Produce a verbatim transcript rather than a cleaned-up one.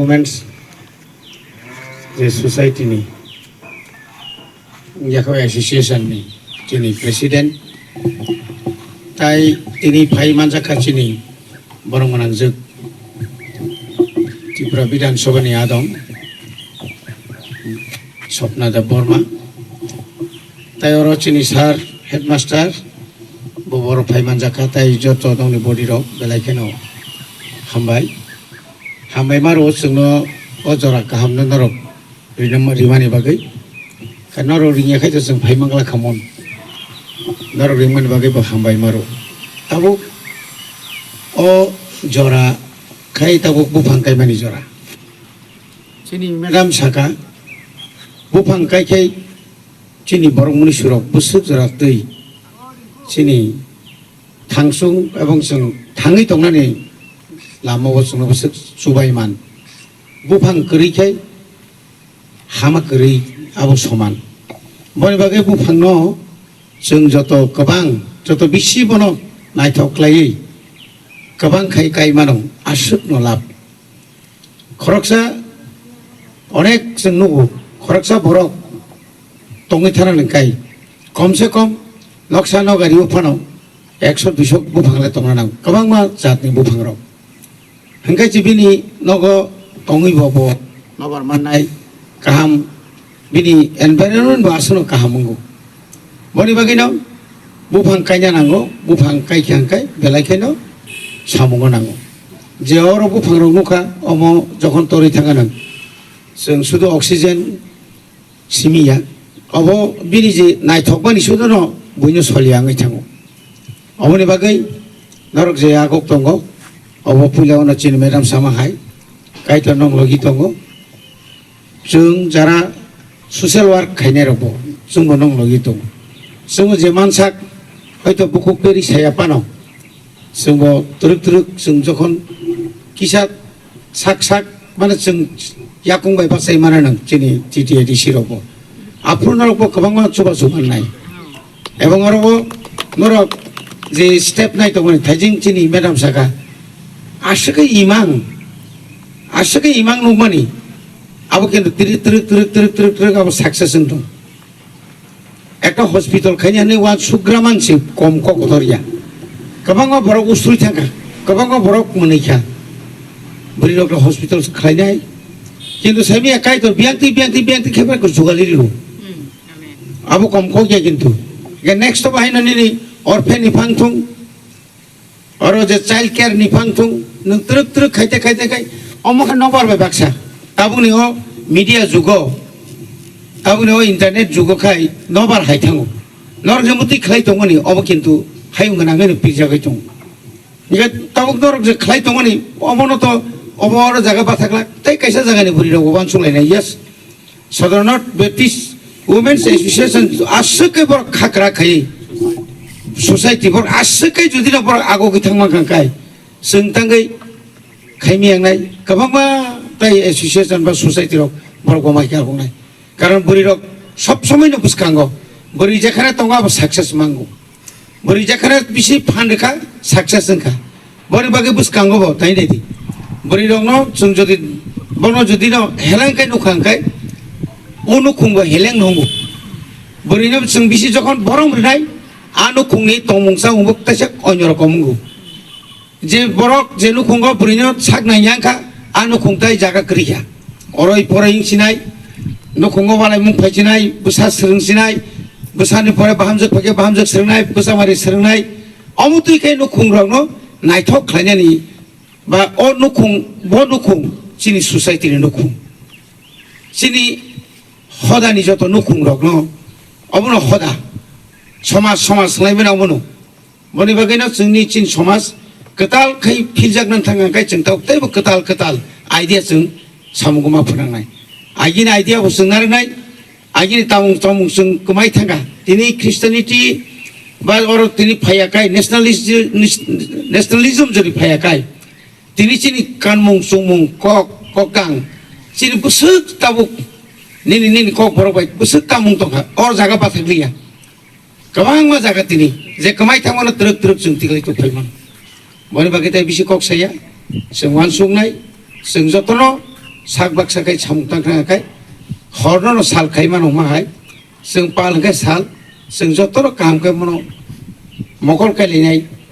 Women's je society ni, Yakhwai Association ni chini president, tai tini phai manjakha chini borok gwnangjwk Tripura Bidhan Sabha ni adong Swapna Debbarma, tai oro chini sir headmaster bo borok phai manjakha, tai joto nokni body rok belai kheno hambai. Hambai maro chwngno o jora kaham no norok rinam-, rimani bagwi. Khe norok ringya khai to chwng phai mangla khamon. Norok ringmani bagwi bo hambai maro. Tabuk o jora khai tabuk buphang kaimani jora. Chini madam saka buphang kai khai chini borok muni surok bwswk jora twi chini thangsung ebong chwng thangwi tongnani lama o chwngno bwswk chubai man. Buphang kwrwi khai hama kwrwi abo soman. Boni bagwi buphangno chwng joto kwbang, joto bisi bono naithok khlaiwi kwbang khai kai mano, aswkno lab. Khoroksa onek chwng nugo, khoroksa borok tongwi thana nang kai. Kom se kom noksa nogari o phano ekso duiso buphang le tongna nang, kwbangma jatni buphang rok. Hingke chibini nogo tongwi bo bo nobar mannai kaham, bini environment bo aswkno kaham wngo. Boni bagwino buphang kaina nango, buphang kaikha hingkai belai kheno samungo nango. Je oro buphang rok nukha, omo jokhon torwi thangkha nang, chwng sudu oxygen simi ya. Obo bini je naithokmani sudono buino soliya wngwi thango. Oboni bagwi norok je agok tongo, obo puila ono chini madam sama hai, kaitor nong logi tongo. Chwng jara social work khainai rokbo chwngbo nong logi tongo. Chwngbo je mansak hoito bukhuk peri saya pano, chwngbo twrwk twrwk chwng jokhon kisa sak sak mane chwng yakung bai bachai mano nang chini T T A D C rokbo. Aphuru norokbo kwbangma chubachu mannai. Ebong orobo norok je step nai tongmani thaijing chini madam saka, aswkhe imang, aswkhe imang nukmani, abo kintu twrwk twrwk twrwk twrwk twrwk twrwk abo success wng tong. Ekta hospital khaini hwnwi uansukgra mansi kom kok kotor ya. Kwbangma borok usui thangkha, kwbangma borok mwnwi kha. Bwrwi rok hospital se khlainai. Kintu saimanya Kaitor biyangtwi, biyangtwi, biyangtwi khe bai jugali rw. Abo kom kok ya kintu. Ke next to bahai no nini orphan ni phang thung. Oro je child care ni phang thung, nwng twrwk twrwk khaite khaite khai, omo khe nobar bai baksa. Tabukni o media jugo, tabukni o internet jugo khai nobar hai thango. Norok je mutwi khlai tongmani, obo kintu hayung gwnangwi no pirjagwi tongo. Hingke tabuk norok je khlai tongmani, obono to obo oro jaga bathaklak, tei kaisa jagani bwrwi rok bo uansuk lainai, yes. Sodornath Baptist Women's Association aswk khe borok khakra khai, society borok aswk khe jodi no borok ago khe thangma kha kai, chwng tangwi khaimi yangnai kwbangma tai association ba society rok borok bo mai kha wngnai. Karon bwrwi rok sob somoi no bwskango bwrwi jekhane tongo abo success mango. Bwrwi jekhane bisi phan rwkha, success wngkha. Boni bagwi bwskango bo tai nai di. Bwrwi rokno chwng jodi, bono jodi no heleng kai nukha hwnkhe, o nukhung bo heleng no wngo. Bwrwi no chwng bisi jokhon borom rwnai, a nukhungni tongmung chamung bo kaisa onyo rokom wngo. Je borok je nukhungo bwrwino sak nai yang kha, a nukhung tai jaga kwrwi kha. Oroi poroi wng sinai, nukhungo walai mung phai sinai, bwsa swrwng sinai, bwsani pore bahamjwk phai khe bahamjwk swrwngnai, bwsa mari swrwngnai. Omo twi khe nukhung rokno naithok khlainani ba o nukhung, bo nukhung chini society ni nukhung. Chini hodani joto nukhung rokno obono hoda. Somaj, somaj swlai mano obono. Boni bagwino chwngni chini somaj kwtal khai philjak nang thang khe chwng tabuk teibo kwtal kwtal idea chwng samung ma phunangnai. Agini idea bo chwng narwknai, agini tamung tamung chwng kwmai thangkha. Tini Christianity ba oro tini phaiya kai nationalist-, nationalism jodi phaiya kai. Tini chini kanmung chumung kok, kokang chini bwswk tabuk nini, nini kok borok bai bwswk tamung tongkha. Or jaga bathakliya. Kwbangma jaga tini je kwmai thangmano twrwk twrwk chwng tiklai tongphai mano. Boni bagwi tai bisi kok saya, chwng uansuknai, chwng jotono Sak baksa khe samung tang thang khe horno no sal khai mano ma hai. Chwng pal hwnkhe sal, chwng jotono kaham khe bono mokol kailainai.